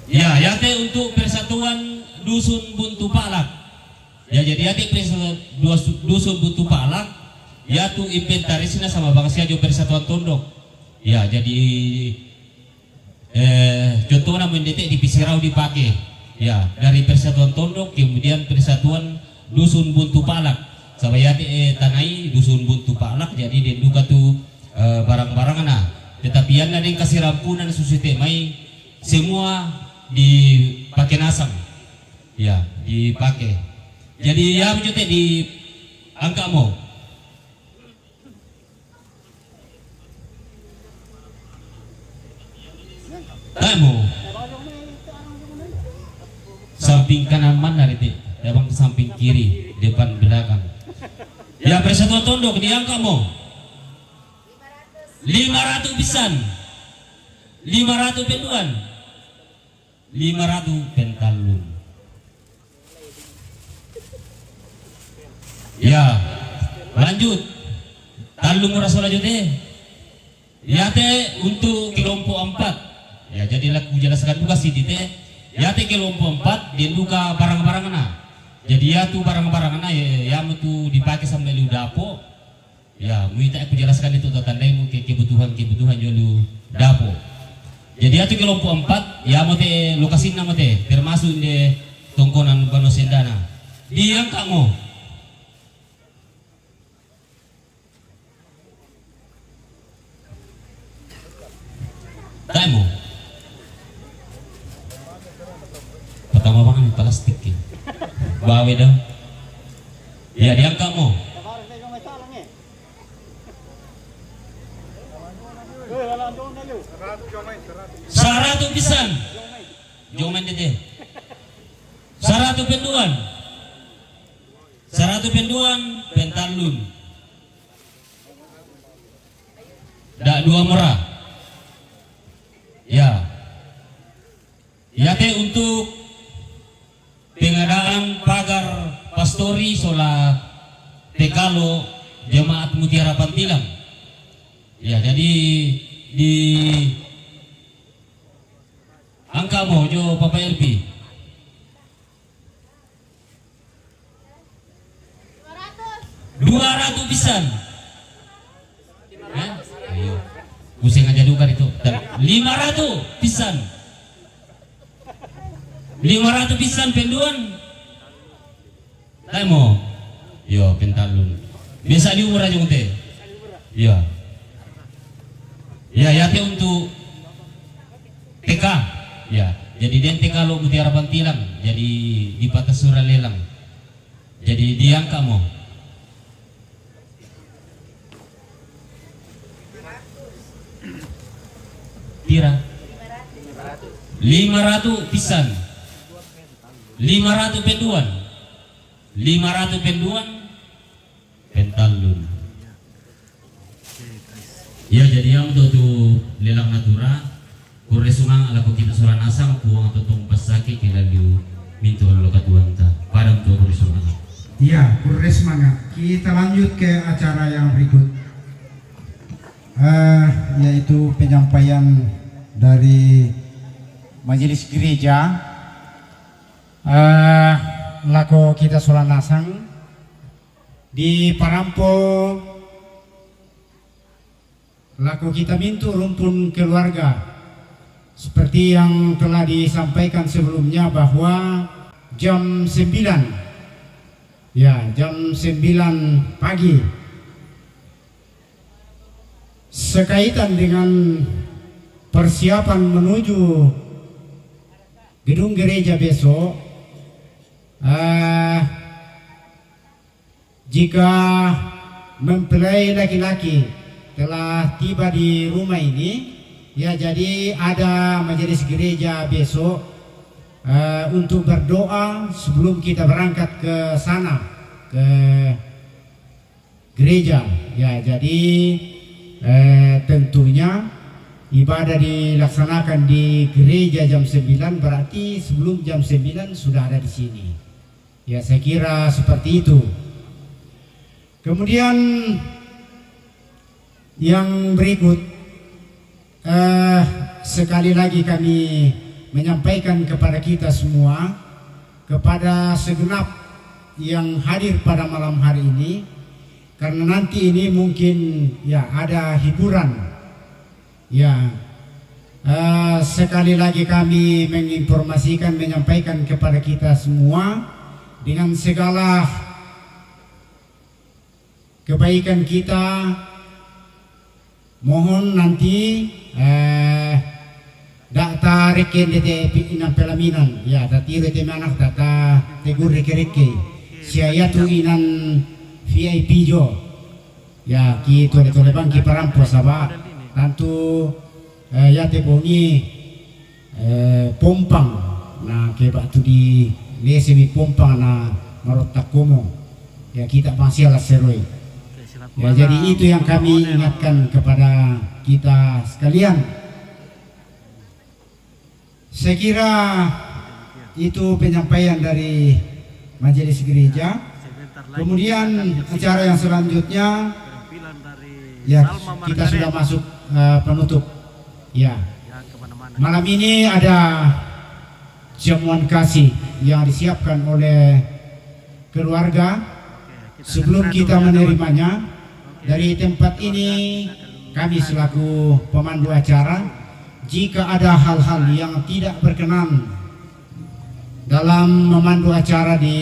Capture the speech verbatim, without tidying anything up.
Ya, yate untuk Persatuan Dusun Buntu Palak. Ya, jadi yate Persatuan Dusun Buntu Palak, yatu inventarisna sama bangsia jo Persatuan Tondok. Ya, jadi eh, contohna mendete di Pisirau dipake. Ya, dari Persatuan Tondok, kemudian Persatuan Dusun Buntu Palak. Sabayate eh, tanai Dusun Buntu Palak, jadi den duka tu eh, barang-barangna. Tetapi anna den kasih rampunan susite mai semua dipake nasang. Ya, dipake. Jadi ya begitu di angka mo. Tamu. Samping kanan mana, Riti? Abang samping kiri, depan belakang. Ya, Persatuan Tondok, diangka mo. Lima ratu pisan. Lima ratu penduan. Lima ratu pentallun. Ya, lanjut. Tallun mo ra sola jo te. Yate untuk kelompok empat. Ya, jadi la kujelaskan duka sini te. Yate kelompok empat, den duka barang-barangna. Jadi yatu barang-barangna, ya, ya mutu dipake sambil liu dapo. Ya, muita aku jelaskan itu, tandai mu ke kebutuhan-kebutuhan jolu dapo. Jadi yatu kelompok empat, ya mo te lokasinna mo te, termasuk de tongkonan Banua Sendana. Diangka mo. Tae mo. Pertama bangan plastik ya. Bawe dong. Ya, diangka mo. Saratu pisan. Jomen dede. Saratu penduan. Saratu penduan, pentallun. Dak dua mo ra. Ya. Yate untuk pengadaan pagar pastori sola tekalo jemaat Mutiara Pantilang. Ya, jadi di angka mo jo Papa Elvi. Dua ratu pisan. Hah? Ayo. Pusing aja duka itu. Lima ratu pisan. Lima ratu pisan penduan. Tae mo. Yo, pentallun. Biasa di umur aja unte. Ya. Ya, yate untuk T K. Ya. Jadi den T K lo Mutiara Pantilang. Jadi di Patasura lelang. Jadi diangka mo. Pira? Lima ratu pisan. Lima ratu penduan. Lima ratu penduan. Pentallun. Ya, jadi yang tu tu lelang natura. Kurre sumanga lako kita sola nasang, Puang Totong Passaki, ke laliu mintu lo katuanta. Padang tu kurre sumanga. Iya, kurre sumanga. Kita lanjut ke acara yang berikut. Eh, yaitu penyampaian dari majelis gereja. Eh, lako kita sola nasang di parampo lako kita mintu rumpun keluarga. Seperti yang telah disampaikan sebelumnya bahwa jam sembilan, ya, jam sembilan pagi, sekaitan dengan persiapan menuju gedung gereja besok, eh, jika mempelai laki-laki telah tiba di rumah ini, ya, jadi ada majelis gereja besok, eh, untuk berdoa sebelum kita berangkat ke sana, ke gereja. Ya, jadi, eh, tentunya ibadah dilaksanakan di gereja jam sembilan, berarti sebelum jam sembilan sudah ada di sini. Ya, saya kira seperti itu. Kemudian yang berikut, eh, sekali lagi kami menyampaikan kepada kita semua, kepada segenap yang hadir pada malam hari ini, karena nanti ini mungkin, ya, ada hiburan. Ya, eh, sekali lagi kami menginformasikan, menyampaikan kepada kita semua, dengan segala kebaikan kita, mohon nanti, eh, dak tarekken dete pi-, inang pelaminan. Ya, tatiru te manak, tata tegur rekke-rekke. Sia yatu inang V I P jo. Ya, ki tole-tole bang ki parampo saba. Tantu, eh, yate bongi, eh, pompang. Nah, ke batu di lese mi pompang na marotta komo. Ya, kita pangsiala seroi. Ya, jadi itu yang kami ingatkan kepada kita sekalian. Saya kira itu penyampaian dari majelis gereja. Kemudian acara yang selanjutnya, ya, kita sudah masuk, eh, penutup. Ya. Malam ini ada jamuan kasih yang disiapkan oleh keluarga. Sebelum kita menerimanya, dari tempat ini kami selaku pemandu acara, jika ada hal-hal yang tidak berkenan dalam memandu acara di